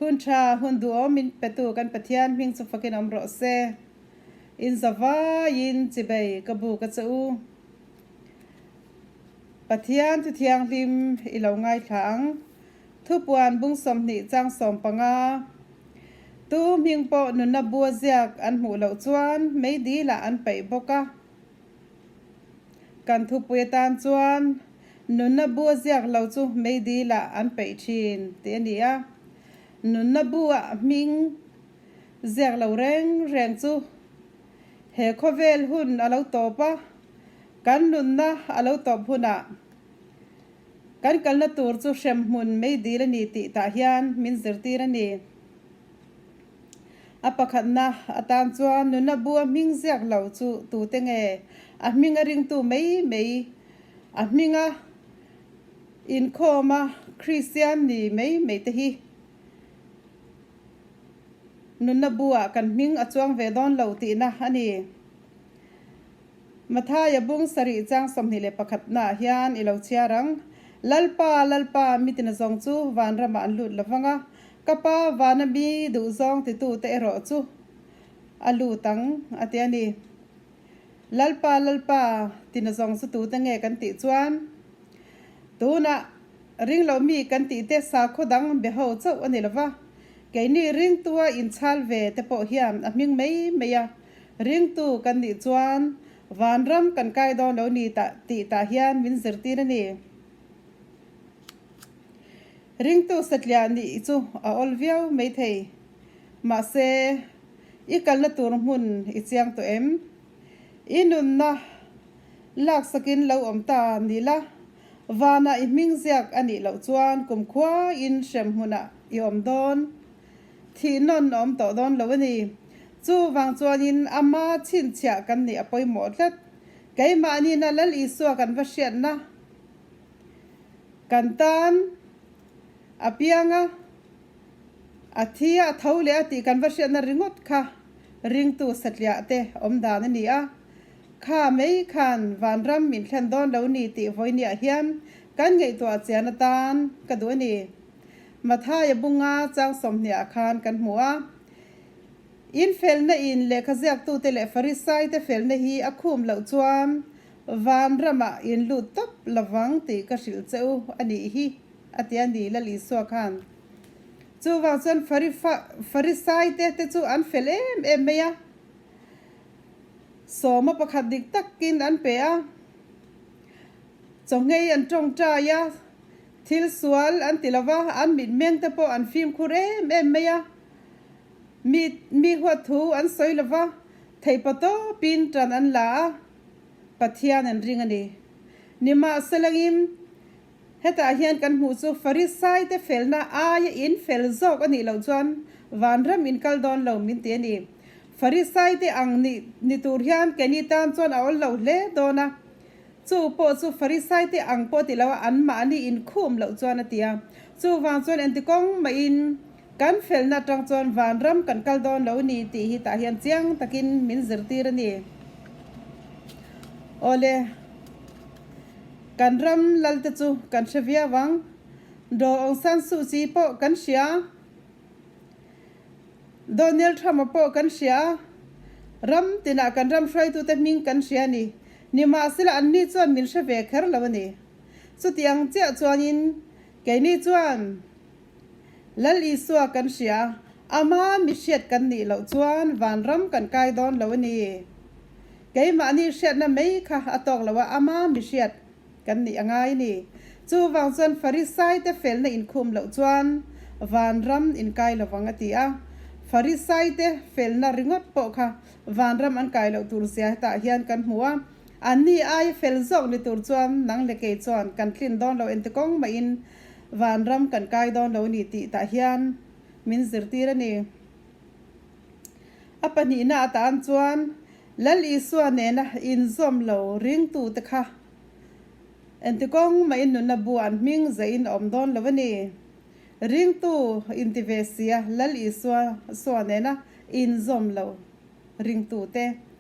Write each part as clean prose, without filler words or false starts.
Hun tha, hun duhawm min petu kan Pathian hming chu fakin awm rawh se. In zavaiin chibei ka buk a che u. Pathian thu thianghlim i lo ngaithla ang. Thupuan bung 20 chang 15. Tu hming pawh nunna bua ziak an hmuh loh chuan meidil ah an peih bawk a. Kan thupui atan chuan nunna bua ziak lo chu meidil ah an peih thin tih a ni a. Nunna bua hming ziak lo reng reng chu he khawvel hun a lo tawp a, kan nunna a lo tawp hunah kan kalna tur chu hremhmun meidil a ni tih tah hian min zirtir a ni. A pakhatna atan chuan nuna bua hming ziak lo chu tute nge? A hminga ringtu mai mai, a hminga inkhawma Kristian ni mai mai te hi nunna buah kan hming a chuang ve dawn lo tihna a ni. Mathaia bung sarih chang 21 naah hian i lo chhiar ang, Lalpa, Lalpa, mitin a zawng chu van ramah an lut lo vang a, ka pa vana mi duh zawng titute erawh chu a lut ang, a ti a ni. Lalpa, Lalpa, tina zawng chu tute nge kan tih chuan, tunah ring lo mi kan tih te sakhaw dang be ho chauh a ni lo va, keini ringtua inchhal ve te pawh hian a hming mai mai a, Ringtu kan nih chuan vanram kan kai dawn lo ni tah tih tah hian min zirtir a ni. Ringtu satliah nih chu a awl viau mai thei. Mahse, i kalna tur hmun i chiang tawh em? I nunna laksakin lo awm ta ni la, vanah i hming ziak a nih loh chuan kumkhuain hrem hmunah i awm dawn. Thih nawn a awm tawh dawn lo a ni. Chuvang chuanin ama chhinchhiah kan nih a pawimawh tlat. Keimahni na Lal Isua kan va hriatna kan tan a piang a, a thi a, a tho leh a tih kan va hriatna ringawt kha ringtu satliah te awm dan a ni a. Kha mai khan vanram min thlen dawn lo ni tih vawinia hian kan ngaihtuah chian atan ka duh a ni. Mathaia bunga chang 20 ah khan kan hmu a, In felna in lehkha ziaktute leh Farisaite felna hi a khum loh chuan van ramah in lut tawp lovang tih ka hrilh che u a nih hi, a ti a ni Lal Isua khan. Chuvang chuan Farisaite te chu an fel em em mai a, sawma pakhat dik takin an pe a, chawngei an tawngtai a, Thil sual an ti lo va, an mitmeng te pawh an fimkhur em em mai a. Mi mi huat thu an sawi lo va, theihpa tawpin tan an la a, Pathian an ring a ni. Nimahselangin, hetah hian kan hmuh chu Farisai te felna aia in fel zawk a nih loh chuan vanram in kal dawn lo min ti a ni. Farisai te ang ni ni tur hian keini tan chuan a awl lo hle dawn a. Chu pawh chu Farisai te ang pawh ti lo a, anmahni inkhum loh chuan a ti a. Chuvang chuan engti kawng mahin kan felna atang chuan vanram kan kal dawn lo ni tih hi tah hian chiang takin min zirtir a ni. Awle, kan ram lal te chu kan hre viau ang. Daw Aung San Suu Kyi pawh kan hria. Donald Trump-a pawh kan hria a, ram tinah kan ram hruaitute hming kan hria a ni. Nimahsela anni chuan min hre ve kher lo a ni. Chutiang chiah chuanin keini chuan Lal Isua kan hria a, ama mi hriat kan nih loh chuan vanram kan kai dawn lo a ni. Keimahni hriatna mai kha a tawk lo a, ama mi hriat kan nih a ngai a ni. Chuvang chuan Farisaite felna inkhum loh chuan vanram inkai lovang a ti a. Farisaite felna ringawt pawh kha vanram an kai loh tur zia hetah hian kan hmu a. Anni aia fel zawk ni tur chuan nang leh kei chuan kan tlin dawn lo enti kawng mahin vanram kan kai dawn lo a ni tih tah hian min zirtir a ni. A pahnihna atan chuan Lal Isua nena inzawm lo ringtute kha enti kawng mah in nunna bu an hming zeihin a awm dawn lo a ni. Ringtu inti ve sia Lal Isua sua nena inzawm lo ringtute.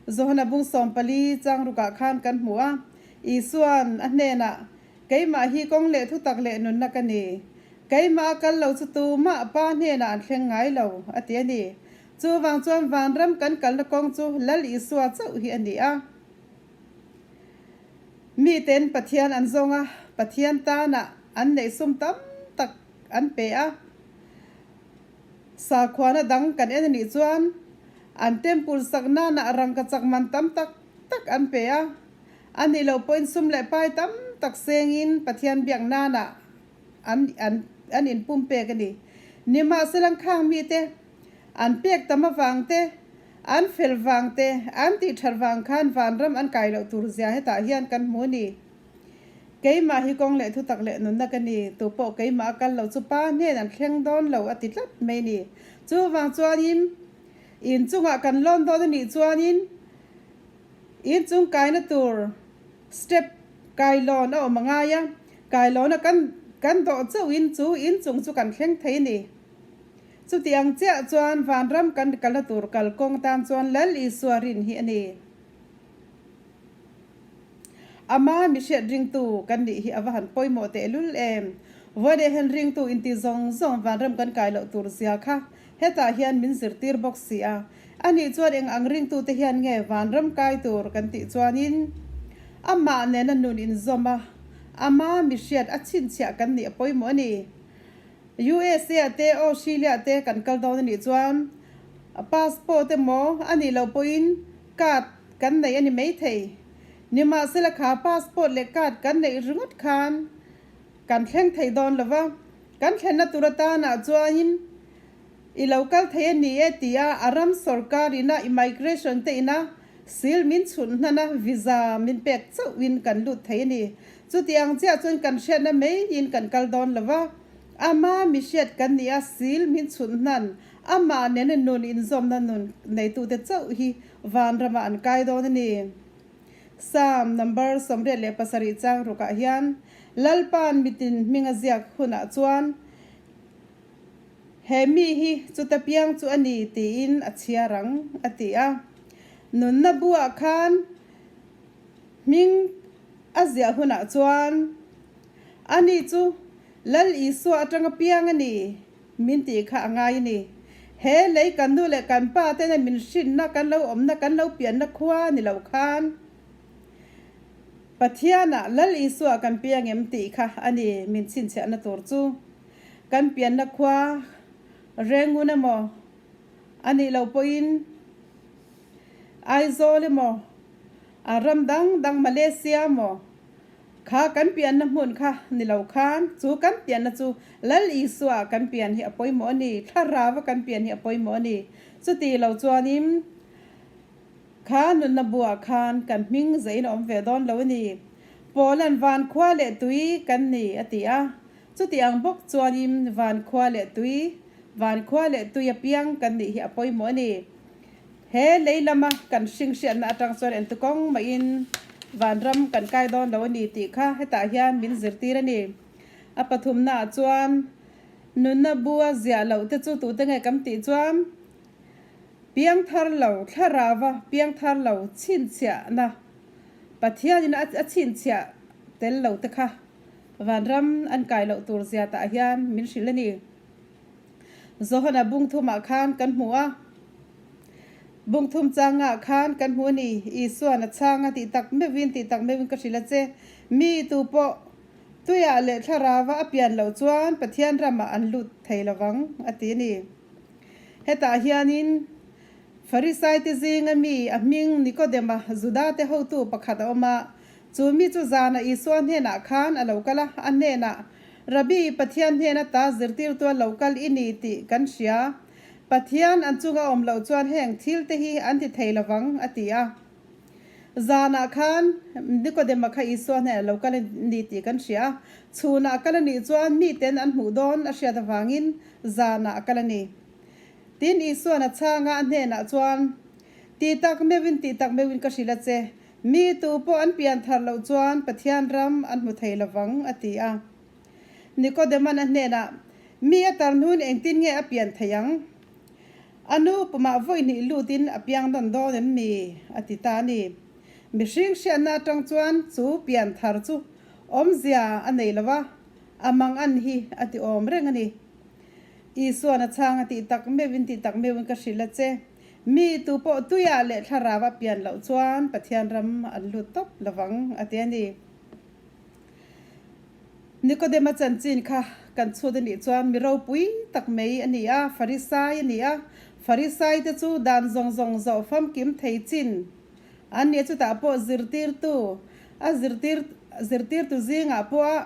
Johana bung 14 chang rukah khan kan hmu a, Isua'n a hnenah, Keimah hi kawng leh thutak leh nunna ka ni. Keimah a kal lo chu tumah Pa hnenah an thleng ngai lo, a ti a ni. Chuvang chuan vanram kan kalna kawng chu Lal Isua chauh hi a ni a. Miten Pathian an zawng a, Pathian tanah an neih sum tam tak an pe a. Sakhuana dang kan en a nih chuan an temple sak nanah rangka chak man tam tak tak an pe a. A nih loh pawhin sum leh pai tam tak sengin Pathian biak nanah an an an inpumpek a ni. Nimahsela khang mite an pek tam avang te, an fel vang te, an tih that vang khan vanram an kai loh tur zia hetah hian kan hmu a ni. Keimah hi kawng leh thutak leh nunna ka ni, tupawh keimah a kal lo chu pa hnen an thleng dawn lo a ti tlat mai a ni. Chuvang chuanin inchungah kan lawn dawn a nih chuanin inchung kaina tur step kailawn a awm a ngai a, kailawna kan kan dawh chauhin chu inchung chu kan thleng thei a ni. Chuti ang chiah chuan vanram kan kalna tur kalkawng tan chuan Lal Isua rin hi a ni. Ama mi hriat ringtu kan nih hi a va han pawimawh tehlul em! Vawiin hian ringtu inti zawng zawng vanram kan kai loh tur zia kha hetah hian min zirtir bawk si a. A nih chuan eng ang ringtute hian nge vanram kai tur kan tih chuanin amah nena nun inzawm a, ama mi hriat a chhinchhiah kan nih a pawimawh a ni. USA ah te Australia ah te kan kal dawn a nih chuan passport emaw a nih loh pawhin card kan neih a ni maithei. Nimahsela kha passport leh card kan neih ringawt khan kan thleng thei dawn lo va, kan thlenna tur atanah chuanin i lo kal thei a ni e tia a ram sorkar ina immigration te ina sil min chhun hnan a visa min pek chauhin kan lut thei a ni. Chutiang chiah chuan kan hriatna maiin kan kal dawn lo va, ama mi hriat kan ni a sil min chhun hnan amah nena nun inzawmna nun neitute chauh hi vanramah an kai dawn a ni. Psalm number 87 chang rukah hian Lalpa'n mitin hming a ziak hunah chuan He mi hi chuta piang chu a ni tiin a chhiar ang, a ti a. Nunna buah khan hming a ziah hunah chuan ani chu Lal Isua atanga piang a ni min tih kha a ngai a ni. He lei kan nu leh kan pa tena min hrinna kan lo awmna kan lo pianna khua ni lo khan Pathianah Lal Isua kan piang em tih kha a ni min chhinchhiahna tur chu. Kan pianna khua Rengun emaw a nih loh pawhin Aizawl emaw a ram dang dang Malaysia emaw kha kan pianna hmun kha ni lo khan chu kan pianna chu Lal Isua kan pian hi a pawimawh a ni, thlarau a kan pian hi a pawimawh a ni. Chuti lo chuanin Kha nunna buah khan kan hming zeiin a awm ve dawn lo a ni. Paula'n van khua leh tui kan ni a ti a. Chuti ang bawk chuanin van khua leh tui, van khua leh tui a piang kan nih hi a pawimawh a ni. He lei lama kan hring hriatna atang chuan entukawng mahin vanram kan kai dawn lo a ni tih kha hetah hian min zirtir a ni. A pathumnaah chuan nunna bua ziah loh te chu tute nge kan tih chuan, Piangthar lo, thlarauva piangthar lo chhinchhiahna, Pathianin a chhinchhiah tel lo te kha vanram an kai loh tur zia tah hian min hrilh a ni. Johana bungthumah khan kan hmu a, bungthum changah khan kan hmu a ni, Isuan a chhang a tih tak meuhin tih tak meuhin ka hrilh a che, mi tu pawh tuiah leh thlarauva a pian loh chuan Pathian ramah an lut thei lovang a ti a ni. Hetah hianin Farisaite zinga mi a hming Nikodema, Judate hotu pakhat a awm a. Chu mi chu zanah Isua hnenah khan a lo kal a, a hnenah, Rabbi, Pathian hnen ata zirtirtu a lo kal i ni tih kan hria. Pathian an chunga awm loh chuan heng thilte hi an ti thei lovang, a ti a. Zanah khan Nikodema kha Isua hnenah a lo kal a ni tih kan hria a. Chhunah a kal a nih chuan miten an hmuh dawn a hriat avangin zanah a kal a ni. Tin, Isua'n a chhang a, a hnenah chuan, Ti tak meuhin, ti tak meuhin ka hrilh a che, mi tu pawh an pian thar loh chuan Pathian ram an hmu thei lovang, a ti a. Nikodema'n a hnenah, Mi a tar hnuin engtin nge a pian theih ang? A nu pumah vawi hnih lutin a piang dawn dawn em mi? a ti ta a ni. Mihring hriatna atang chuan chu pian thar chu awmzia a nei lo va. A mang an hi a ti awm reng a ni. Isuan a chhang a tih tak meuhin tih tak meuhin ka hrilh a che. Mi tu pawh tuiah leh thlarau a pian loh chuan Pathian ram an lut tawp lovang a ti a ni. Nikodema chanchin kha kan chhut a nih chuan mi ropui tak mai a ni a, Farisai a ni a. Farisai te chu dan zawng zawng zawh famkim thei chin an ni a, chutah pawh zirtirtu a zirtir zirtirtu zingah pawh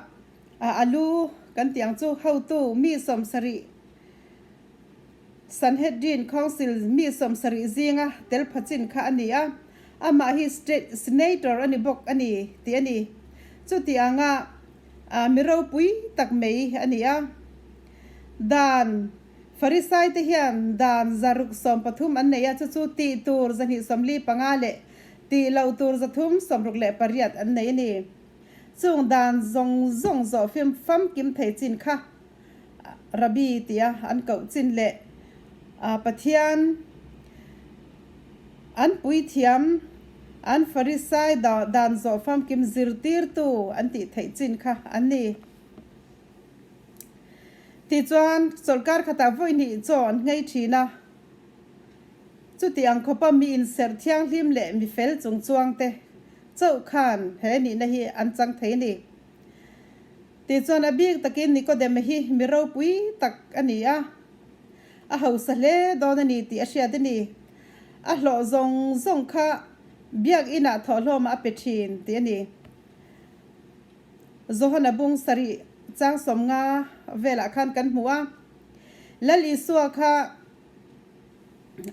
a a lu kan tih ang chu hotu mi 70 Sanhedrin Council mi 70 zinga tel pha chin kha a ni a, amah hi State Senator a ni bawk a ni tih a ni. Chuti anga mi ropui tak mai a ni a. Dan, Farisai te hian dan 113 an nei a, chu chu tih tur 245 leh tih loh tur 368 an nei a ni. Chung dan zawng zawng zawh famkim thei chin kha Rabbi tia an koh chin leh Pathian an puithiam, an Farisai dan zawh famkim zirtirtu an tih theih chin kha an ni. Tichuan, chawlhkar khatah vawi hnih chaw an nghei thin a. Chuti ang khawpa mi inserh thianghlim leh mi fel chung chuangte chauh khan he nihna hi an chang thei a ni. Tichuan a bik takin Nikodema hi mi ropui tak a ni a, a hausa hle dawn a ni tih a hriat a ni. A hlawh zawng zawng kha biakinah thawhhlawmah a pe thin tih a ni. Johana bung sarih chang 50 velah khan kan hmu a, Lal Isua kha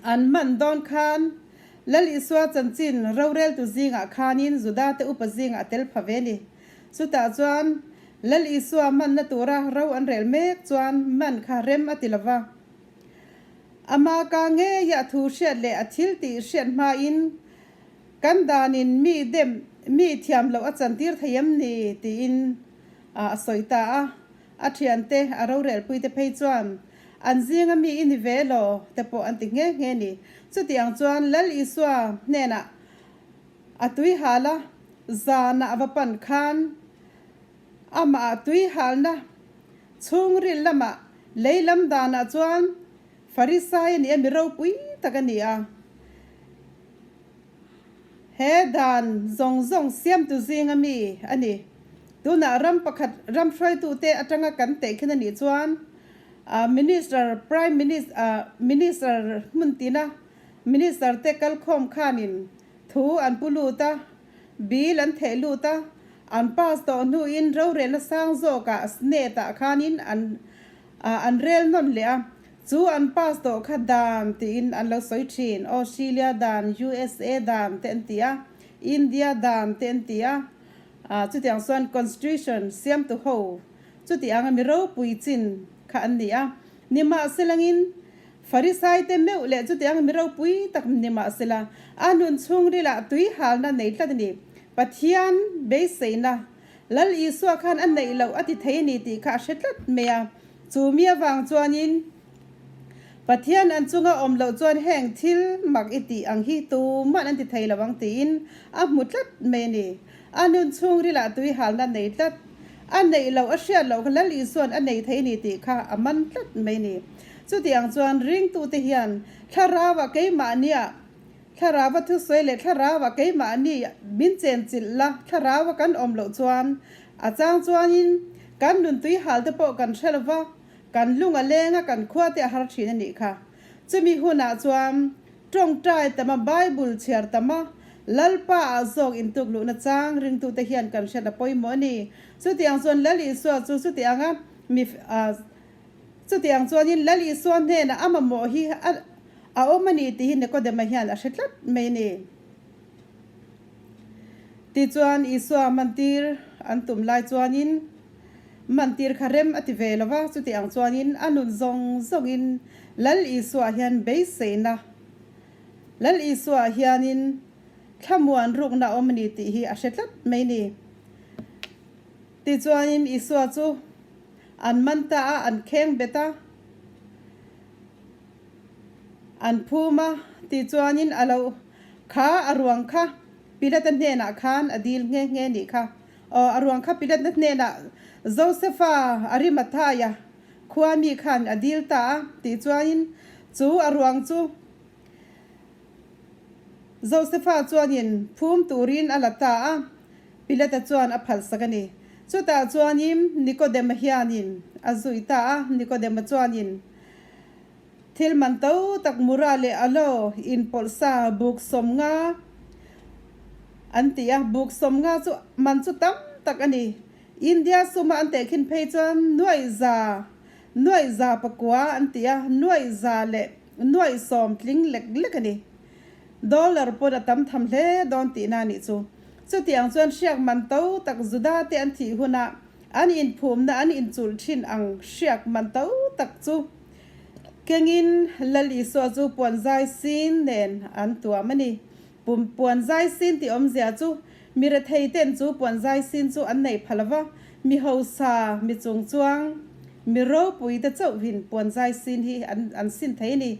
An man dawn khan Lal Isua chanchin roreltu zingah khanin Juda te upa zingah a tel pha ve ni. Chutah chuan Lal Isua manna tura ro an rel mek chuan man kha rem a ti lo va. Ama ka ngeia a thu hriat leh a thil tih hriat hmain kan danin mi dem mi thiam loh a chantir thei em ni tiin a sawi ta a. A thiante a rorelpuite phei chuan An zinga mi i ni ve elaw? te pawh an ti nghe nghe ni. Chuti ang chuan Lal Isua hnenah a tui hal a, zanah a va pan khan amah ah tui halna chhungril lamah lei lam danah chuan Farisai a ni a, mi ropui tak a ni a. He dan zawng zawng siamtu zinga mi a ni. Tunah ram pakhat ram hruaitute atanga kan tehkhin a nih chuan Minister, Prime Minister, Minister hmun tina Minister te kalkhawm khanin thu an pu lut a, bill an theh lut a, an pass tawh hnuin rorelna sang zawkah Senate ah khanin an an rel nawn leh a. Chu an pass tawh kha dan tiin an lo sawi thin. Australia dan, USA dan te an ti a, India dan te an ti a. Chutiang chuan Constitution siamtu ho chuti anga mi ropui chin kha an ni a. Nimahselangin Farisai te meuh leh chuti anga mi ropui tak nimahsela a nun chhungrilah tui halna nei tlat a ni. Pathian beiseina Lal Isua khan a neih loh a ti thei a ni tih kha a hre tlat mai a. Chu mi avang chuanin Pathian an chunga awm loh chuan heng thil mak i tih ang hi tuman an ti thei lo ang tiin a hmu tlat mai a ni. A nun chhungrilah tui halna nei tlat a neih loh a hriat loh kha Lal Isuan a nei thei a ni tih kha a man tlat mai a ni. Chutiang chuan ringtute hian thlarauah keimahnia Thlarau a thusawi leh thlarau a keimahni min chenchilh la, thlarau a kan awm loh chuan a chang chuanin kan nun tui hal te pawh kan hre lova, kan lung a leng a, kan khua te a har thin a nih kha. Chumi hunah chuan tawngtai tam a, Bible chhiar tam a, Lalpa ah zawk intuk luhna chang ringtute hian kan hriat a pawimawh a ni. Chutiang chuan Lal Isua chu chutiang a mi chutiang chuanin Lal Isua hnenah a mamawh hi a A awm a ni tih hi Nikodema hian a hre tlat mai a ni. Tichuan, Isua mantir an tum lai chuanin mantir kha rem a ti ve lo va, chuti ang chuanin a nun zawng zawngin Lal Isua hian beiseina, Lal Isua hianin thlamuan rukna a awm a ni tih hi a hre tlat mai a ni. Tichuanin Isua chu an man ta a, an kheng bet a. An phum a, tichuanin a lo kha a ruang kha Pilata hnenah khan a dil nghe nghe nih kha. Aw, a ruang kha Pilat-na hnenah Josefa Arimathaia khua mi khan a dil ta a tih chuanin chu a ruang chu Josefa chuanin phum turin a la ta a, Pilata chuan a phalsak a ni. Chutah chuanin Nikodema hianin a zui ta a, Nikodema chuanin thil man to tak mura leh alo inpawlh sa buk 50 an ti a, buk 50 chu man chu tam tak a ni. India suma an tehkhin phei chuan nuaih za, nuaih 900 an ti a, nuaih za leh nuaih sawm tling lek lek a ni. Dollar pawn a tam tham hle dawn tihna a nih chu. Chutiang chuan hriak man to tak Juda te an thih hunah an inphumna an inchulh thin ang hriak man to tak chu kengin Lal Isua chu puan zai sin nen an tuam a ni. Pum puan zai sin tih awmzia chu mi rethei ten chu puan zai sin chu an nei pha lova, mi hausa, mi chungchuang, mi ropui te chauhin puan zai sin hi an an sin thei a ni.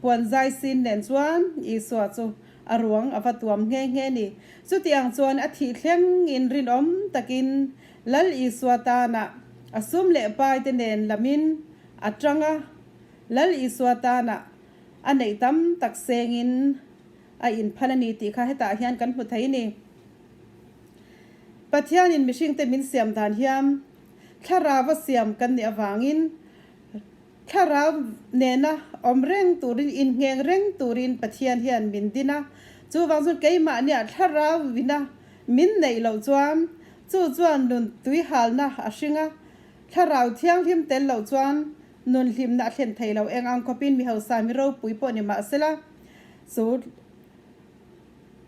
Puan zai sin nen chuan Isua chu a ruang a va tuam nghe nghe ni. Chutiang chuan a thih thlengin rinawm takin Lal Isua tana a sum leh pai te nen lamin a tang a, Lal Isua tana a neih tam tak sengin a inphal a ni tih kha hetah hian kan hmu thei ni. Pathianin mihringte min siam dan hian thlarau a siam kan nih avangin thlarau nena awm reng turin, inngheng reng turin Pathian hian min din a. Chuvang chuan keimahniah thlarau vina min neih loh chuan chu chuan nun tuihalna a hring a, thlarau thianghlim tel loh chuan nun hlimna a thlen thei lo. Eng ang khawpin mi hausa mi ropui pawh ni mahsela, Chu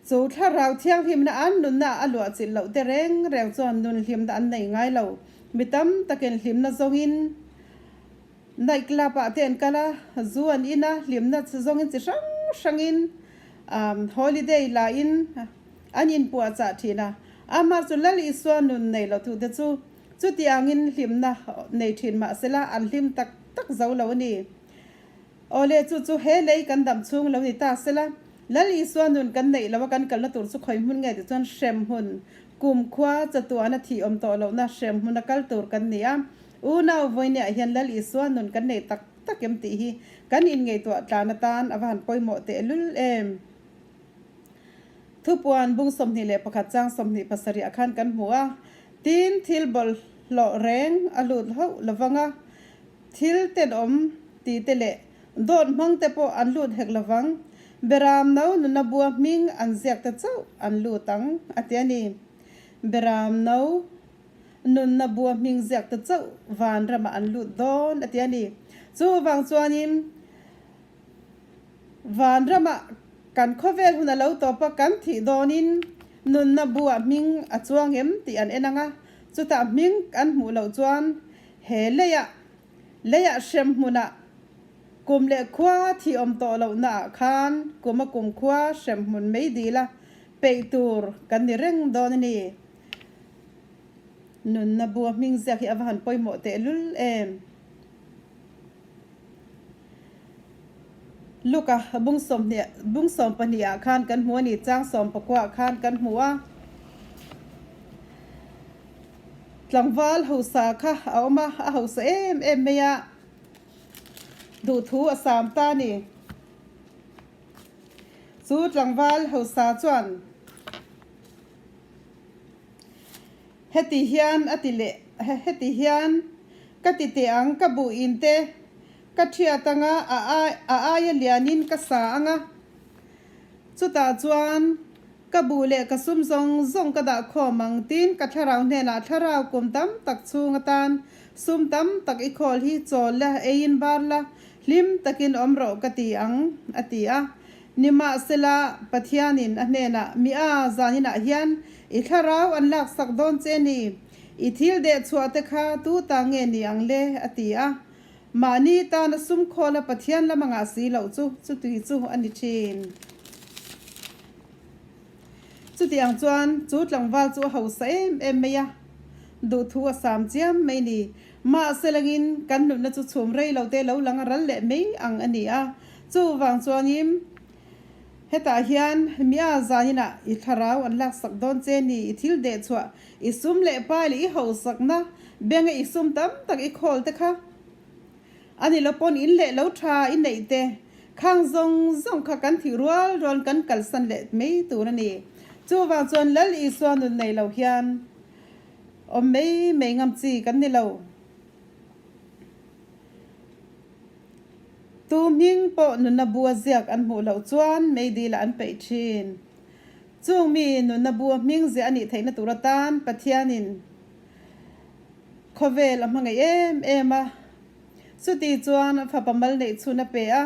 chu thlarau thianghlimna an nunna a luah chilh loh te reng reng chuan nun hlimna an nei ngai lo. Mi tam takin hlimna zawngin night club ah te an kal a, zu an in a, hlimna zawngin chi hrang hrangin holiday la in an inpuahchah thin a. Amah chu Lal Isua nun nei lo tu te chu chutiangin hlimna nei thin mahsela an hlim tak tak zo lo a ni. Awle, chu chu he lei kan dam chhung lo ni ta sela, Lal Isua nun kan neih lo a kan kalna tur chu khawi hmun nge tih chuan hrem hmun, kum khua chatuahna thih awm tawh lohna hrem hmuna kal tur kan ni a. Unau vawinia hian Lal Isua nun kan nei tak tak em tih hi kan inngeihtuah tlan atan a va han pawimawh tehlul em. Thupuan bung 21 chang 27 ah khan kan hmu a, tin thil bawlhhlawh reng a lut hauh lovang a, Thil tenawm ti te leh dawt hmang te pawh an lut hek lovang, Beram no nuna bua hming an ziak te chauh an lut ang, a ti a ni. Beram no nunna bua hming ziak te chauh van ramah an lut dawn, a ti a ni. Chuvang chuanin van ramah kan khawvel hun a lo tawp a, kan thih dawnin nunna bua hming a chuang em tih an en ang a, chutah hming an hmuh loh chuan He leiah, leiah hrem hmunah kum leh khua thi awm tawh lohnaah khan kum a kum khua hrem hmun mei dil a peih tur kan ni reng dawn a ni. Nunna bua hming ziak hi a va han pawimawh tehlul em. Luka bung 20, bung 12 ah khan kan hmu a ni, chang 19 ah khan kan hmu a. Tlangval hausa kha a awm a, a hausa em em mai a, duhthu a sam ta a ni. Chu tlangval hausa chuan heti hian a ti leh, heti hian ka ti teh ang, ka buh in te ka thiat ang a, a aia lianin ka sa ang a, chutah chuan Ka buh leh ka sum zawng zawng ka dah khawm ang tiin ka thlarau hnenah thlarau kum tam tak chhung atan sum tam tak i khawl hi chawl la, eiin bar la, hlim takin awm rawh ka ti ang, a ti a. Nimahsela, Pathianin a hnenah, Mi a, zaninah hian i thlarau an laksak dawn che ni, i thil deh chhuah te kha tu ta nge ni ang le, a ti a. Mahni tana sum khawla Pathian lam a ngah si loh chu chutui chu a ni thin. Chutiang chuan chu tlangval chu a hausa em em mai a, duhthu a sam chiam mai ni. Mahse langin kan nunna chu chhum rei lo te lo lang a ral leh mai ang a ni a. Chuvang chuanin. Hetah hian mia zaninah i thlarau an laksak dawn che ni, i thil deh chhuah, i sum leh pai leh i hausakna benga i sum tam tak i khawl te kha a ni lo pawn in leh lo tha i neih te khang zawng zawng kha kan thih rual rual kan kalsan leh mai tur a ni. Chuvang chuan Lal Isua nun nei lo hian awm mai mai ngam chi kan ni lo. Tu hming pawh nunna bua ziak an hmuh loh chuan meidil-ah an peih thin. Chung mi nunna bua hming ziah a nih theihna tur atan Pathianin khawvel a hmangaih em em a. Chuti chuan a fapa mal neih chhun a pe a,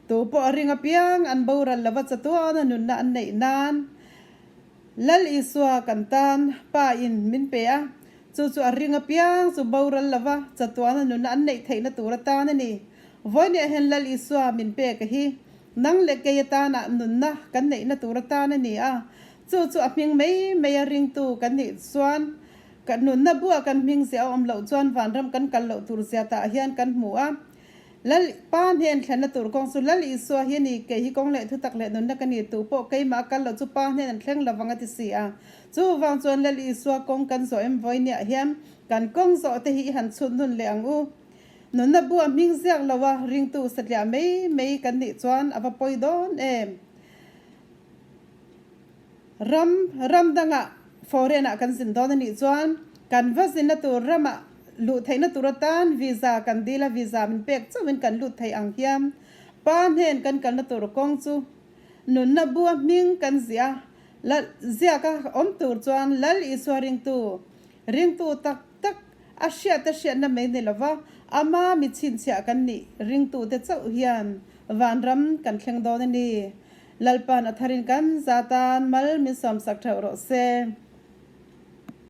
tu pawh a ring apiang an boral lova chatuana nunna an neih nan Lal Isua kan tan Pa in min pe a, chu chu a ring apiang chu boral lova chatuana nunna an neih theihna tur atan a ni. Vawinia hian Lal Isua min pek a hi nang leh kei atana nunna kan neihna tur atan a ni a, chu chu a hming mai mai a ringtu kan nih chuan kan nunna buah kan hming ziah a awm loh chuan vanram kan kal loh tur zia tah hian kan hmu a. Lal Pa hnen thlenna tur kawng chu Lal Isua hi a ni, kei hi kawng leh thutak leh nunna ka ni, tu pawh keimah a kal loh chu Pa hnen an thleng lovang a ti si a. Chuvang chuan Lal Isua kawng kan zawh em vawinia hian kan kawng zawh te hi i han chhut nun leh ang u. Nunna bua hming ziak lo a ringtu satliah mai mai kan nih chuan a va pawi dawn em. Ram ram dangah foreign ah kan zin dawn a nih chuan kan va zinna tur ramah luh theihna tur atan visa kan dil a, visa min pek chauhin kan lut thei ang hian pa hnen kan kalna tur kawng chu nunna bua hming kan ziah a, lal ziak a awm tur chuan Lal Isua ringtu ringtu tak tak a hriat a hriatna mai ni lova ama mi chhinchhiah kan nih ringtute chauh hian vanram kan thleng dawn a ni. Lalpan a tharin kan za tan mal min sawmsak theuh rawh se.